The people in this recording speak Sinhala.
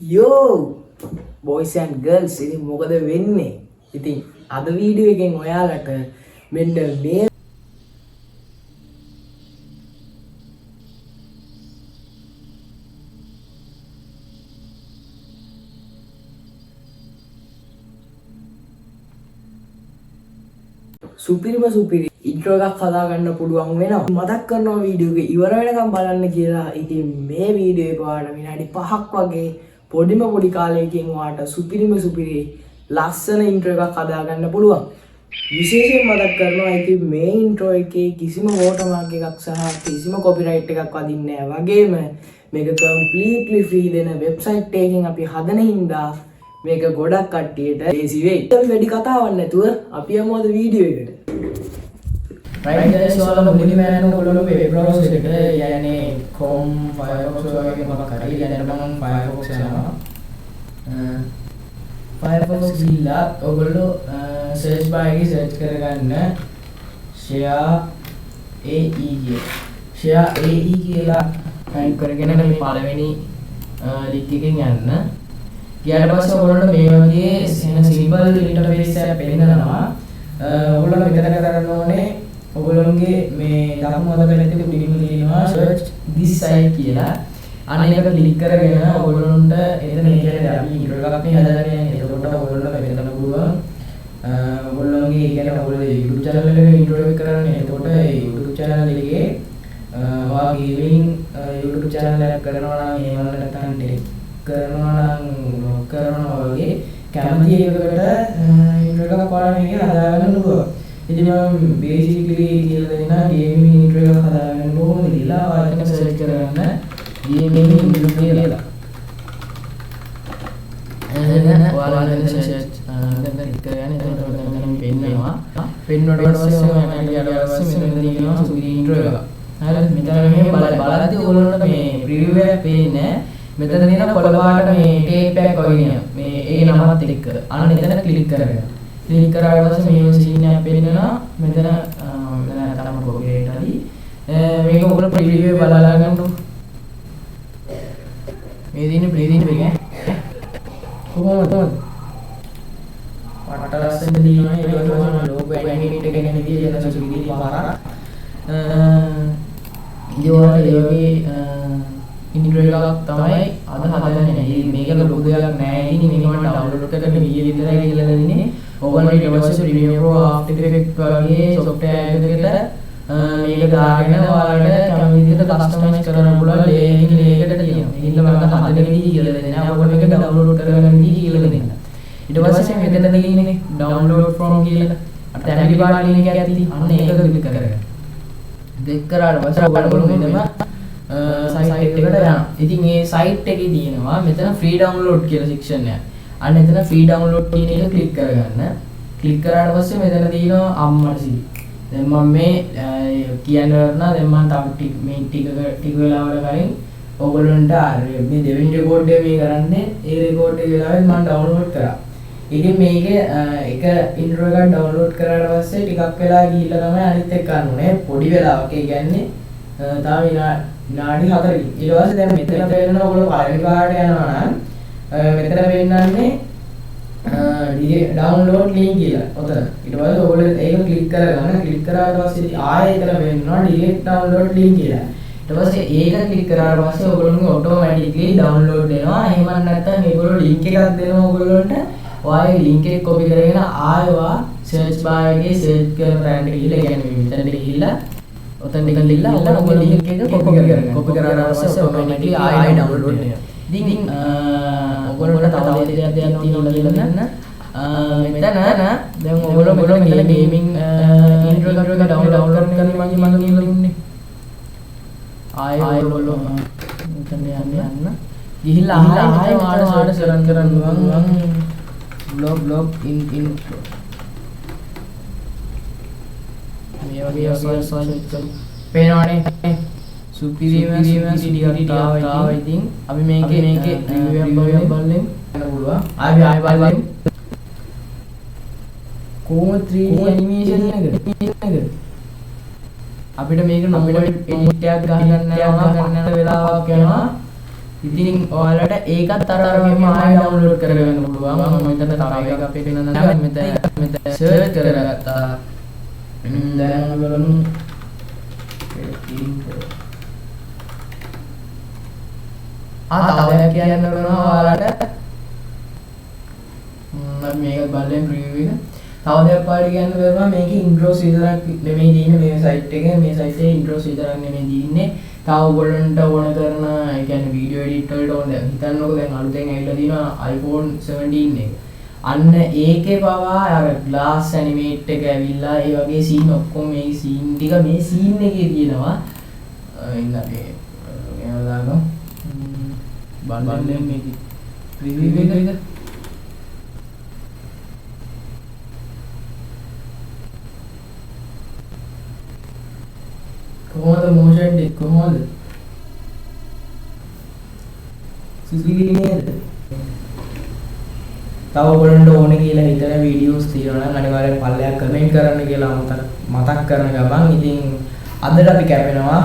යෝ බොයිස් ඇන්ඩ් ගර්ල්ස්, ඉතින් මොකද වෙන්නේ? ඉතින් අද වීඩියෝ එකෙන් ඔයාලට මෙන්න මේ සුපිරිම සුපිරි ඉන්ට්‍රෝ එකක් හදාගන්න පුළුවන් වෙනවා. මතක් කරනවා වීඩියෝ එක ඉවර වෙනකම් බලන්න කියලා. ඉතින් මේ වීඩියෝ එක ඔයාලට විනාඩි 5ක් වගේ පොඩිම පොඩි කාලයකින් ඔයාලට සුපිරිම සුපිරි ලස්සන ඉන්ට්‍රෝ එකක් හදාගන්න පුළුවන්. විශේෂයෙන් මතක් කරනවා, ඉතින් මේ ඉන්ට්‍රෝ එකේ කිසිම වෝටර්මාර්ක් එකක් සහ කිසිම කොපිරයිට් එකක් වදින්නේ නැහැ. වගේම මේක කම්ප්ලීට්ලි ෆ්‍රී දෙන වෙබ්සයිට් එකකින් අපි හදන හින්දා මේක ගොඩක් කට්ටියට ලේසි වෙයි. අපි වැඩි කතාවක් නැතුව අපි යමු අද වීඩියෝ එකට. රයිට් ගයිස්, ඔයාලා මුලින්ම යන්න ඔයගොල්ලෝ වෙබ් බ්‍රවුසර් එකට, යන්නේ Chrome, Firefox වගේ මොකක් හරි. දැන් මම Firefox යනවා. Firefox ගිහිල්ලා ඔයගොල්ලෝ සර්ච් බාර් එකේ සර්ච් කරගන්න share AE කියලා. Share AE කියලා ටයිප් කරගෙන මේ පළවෙනි ලින්ක් එකෙන් යන්න. ගියාට පස්සේ ඔයගොල්ලන්ට මේ වගේ එන සිම්පල් ඉන්ටර්ෆේස් එකක් පෙන්නනවා. ඔයගොල්ලෝ මෙතන කරන්න ඕනේ, ඔයගොල්ලන්ගේ මේ දකුණු අත පැත්තේ උඩින්ම තියෙනවා search this site කියලා. අන්න ඒක ක්ලික් කරගෙන ඔයගොල්ලන්ට එතන, ඒ කියන්නේ අපි ඉන්ට්‍රෝ එකක් නේ හදන්නේ. එතකොට ඔයගොල්ලන්ට මෙතන පුළුවන් ඔයගොල්ලන්ගේ, ඒ කියන්නේ ඔයගොල්ලෝ YouTube channel එකේ ඉන්ට්‍රෝ එක කරන්නේ. එතකොට ඒ YouTube channel එකේ ඔයා ගේමින් YouTube channel එකක් කරනවා නම්, එහෙම නැත්නම් ටෙක් කරනවා නම්, ව්ලොග් කරනවා වගේ කැමති එකකට ඉන්ට්‍රෝ එකක් ඔයාලා මේකේ හදාගන්න පුළුවන්. ඉතින් මම බේසිකලි කියලා දෙන්න ගේමින් ඉන්ට්‍රෝ එකක් හදාගන්න කොහොමද කියලා. ඔයා එතන සර්ච් කරගන්න ගේමින් ඉන්ට්‍රෝ කියලා. එහෙනම් ඔයාලා මෙතන සර්ච් දැන් ක්ලික් කරගන්න. එතකොට මෙතන පෙන්නනවා. පෙන්නුවට පස්සේ ඔයාලා ඊට පස්සේ මෙතන තියෙනවා සුපිරි ඉන්ට්‍රෝ එකක්. හරිද? මෙතන මෙහෙම බලද්දි ඔයගොල්ලන්ට මේ ප්‍රිවිව් එකක් පේන්නේ නැහැ. මෙතන තියෙන කොළ පාට මේ ටේප් එකක් වගේ නිකන් මේ ඒ නමත් එක්ක. අන්න එතන ක්ලික් කරගන්න. ක්ලික් කරාට පස්සේ මේ සීන් එකක් පෙන්නනවා. මෙතන මෙතන තම කොපිරයිට් හරි. මේක ඔයගොල්ලෝ ප්‍රිවිව් එක බලා ගන්න. මේ තියෙන ප්‍රිවිව් එක කොහොමද? පට්ට ලස්සන තියෙනවා. ඒ වගේම ලෝගෝ ඇනිමේට් එක ගැන විදිය එතන සුපිරි පාරක්. ඉතින් ඔයාලට ඒ වගේ ඉන්ට්‍රෝ එකක් තමයි අද හදන්නේ. ඉතින් මේක ලොකු දෙයක් නෑ. ඉතින් මේක මම ඩවුන්ලෝඩ් කරගෙන ගියේ විතරයි කියලා දෙන්නේ. ඔයගොල්ලෝ ඊට පස්සේ Premiere Pro, After Effects වගේ සොෆ්ට්වෙයාර් එකකට මේක දාගෙන ඔයාලට කැමති විදිහට කස්ටමයිස් කරන්න පුළුවන් ලේයර් ලේයර් එකට තියෙනවා. ඒ හින්දා මම හදන විදිහ කියලා දෙන්නේ නෑ. ඔයගොල්ලෝ මේක ඩවුන්ලෝඩ් කරගන්න විදිහ කියලා දෙන්න. ඊට පස්සේ මෙතන තියෙන්නේ ඩවුන්ලෝඩ් ෆ්‍රොම් කියලා. අර තැඹිලි පාට ලින්ක් එකක් තියෙන්නේ. අන්න ඒක ක්ලික් කරගන්න. ක්ලික් කරාට පස්සේ ඔයගොල්ලෝ මෙතනම සයිට් එකට යනවා. ඉතින් මේ සයිට් එකේ තියෙනවා මෙතන ෆ්‍රී ඩවුන්ලෝඩ් කියලා සෙක්ෂන් එකක්. අන්න එතන ෆ්‍රී ඩවුන්ලෝඩ් කියන එක ක්ලික් කරගන්න. ක්ලික් කරාට පස්සේ මෙතන තියෙනවා අම්මට සිරි. දැන් මම මේ කියන්න වරනා, දැන් මම තව ටික මේ ටික ටික වෙලාවකට කලින් ඔයගොල්ලන්ට අර මේ දෙවෙනි රෙකෝඩ් එක මේ කරන්නේ, ඒ රෙකෝඩ් එක වෙලාවෙත් මම ඩවුන්ලෝඩ් කරා. ඉතින් මේකේ එක ඉන්ට්‍රෝ එකක් ඩවුන්ලෝඩ් කරාට පස්සේ ටිකක් වෙලා ගිහිල්ලා තමයි අනිත් එක ගන්න ඕනේ. පොඩි වෙලාවක, ඒ කියන්නේ තව විනාඩි 4කින්. ඊට පස්සේ දැන් මෙතන පෙන්නන ඔයගොල්ලෝ පළවෙනි පාරට යනවා නම් මෙතන පෙන්නන්නේ ඩවුන්ලෝඩ් ලින්ක් කියලා. ඔතන. ඊට පස්සේ ඔයගොල්ලෝ ඒක ක්ලික් කරගන්න. ක්ලික් කරාට පස්සේ ආයෙ එතන පෙන්නනවා ඩිරෙක්ට් ඩවුන්ලෝඩ් ලින්ක් කියලා. ඊට පස්සේ ඒක ක්ලික් කරාට පස්සේ ඔයගොල්ලෝගේ ඔටෝමැටික්ලි ඩවුන්ලෝඩ් වෙනවා. එහෙම නැත්නම් ඒගොල්ලෝ ලින්ක් එකක් දෙනවා ඔයගොල්ලන්ට. ඔයා ඒ ලින්ක් එක කොපි කරගෙන ආයෙ ඔයා සර්ච් බාර් එකේ සර්ච් කරන තැනට ගිහිල්ලා, ඒ කියන්නේ මෙතනට ගිහිල්ලා ඔතනට ගිහිල්ලා ඔයගොල්ලෝ ලින්ක් එක කොපි කරගන්න. කොපි කරාට පස්සේ ඔටෝමැටික්ලි ආයෙ ඩවුන්ලෝඩ් වෙනවා. ඉතින් ඔයගොල්ලන්ට තව දෙයක් තියෙනවා කියලා දෙන්න. මෙතන දැන් ඔයගොල්ලෝ මෙතන ගේමින් ඉන්ට්‍රෝ එක ඩවුන්ලෝඩ් කරන්න මගේ මම කියලා දුන්නේ. ආයෙ ඔයගොල්ලෝ මෙතන යන්න ගිහිල්ලා ආයෙ ඔයාලට සර්ච් කරන්න පුළුවන් බ්ලොග් බ්ලොග් ඉන් ඉන්ට්‍රෝ මේ වගේ සර්ච් කරමු. පේනවනේ සුපිරිම සුපිරි ටිකක් ආවා. ඉතින් අපි මේකේ මේකේ රිවිව් එකක් බලමු යන්න පුළුවන්. ආයෙ ආයෙ බලමු කොහොම 3D animation එක අපිට මේක නොමල් එඩිට් එකක් ගහගන්න යනවා, ගන්න යන වෙලාවක් යනවා. ඉතින් ඔයාලට ඒකත් අර වගේම ආයෙ ඩවුන්ලෝඩ් කරගන්න පුළුවන්. මම මෙතන තව එකක් පෙන්නන්නම්. මෙතන මෙතන සර්ච් කරගත්තා. දැන් බලමු intro. ආ තව දෙයක් කියන්න වෙනවා ඔයාලට. අපි මේක බලමු ප්‍රිවිව් එක. තව දෙයක් ඔයාලට කියන්න වෙනවා, මේකේ ඉන්ට්‍රෝස් විතරක් නෙමෙයි තියෙන්නේ මේ සයිට් එකේ. මේ සයිට් එකේ ඉන්ට්‍රෝස් විතරක් නෙමෙයි තියෙන්නේ. තව ඔයගොල්ලන්ට ඕන කරන, ඒ කියන්නේ වීඩියෝ එඩිට් වලට ඕන, දැන් හිතන්නකෝ දැන් අලුතෙන් ඇවිල්ලා තියෙනවා iPhone 17 එක. අන්න ඒකේ පවා අර ග්ලාස් ඇනිමේට් එක ඇවිල්ලා ඒ වගේ සීන් ඔක්කොම මේ සීන් ටික මේ සීන් එකේ තියෙනවා. ඉන්න අපි මේව දාගමු. බලන්න මේකේ ප්‍රිවිව් එක. කොහොමද මෝෂන් ටික කොහොමද? සුසුකි නේද? තව ඔයගොල්ලන්ට ඕනේ කියලා හිතන වීඩියෝස් තියෙනවා නම් අනිවාර්යෙන් පල්ලෙහා කමෙන්ට් කරන්න කියලා මතක් කරන ගමන් ඉතින් අදට අපි කැපෙනවා.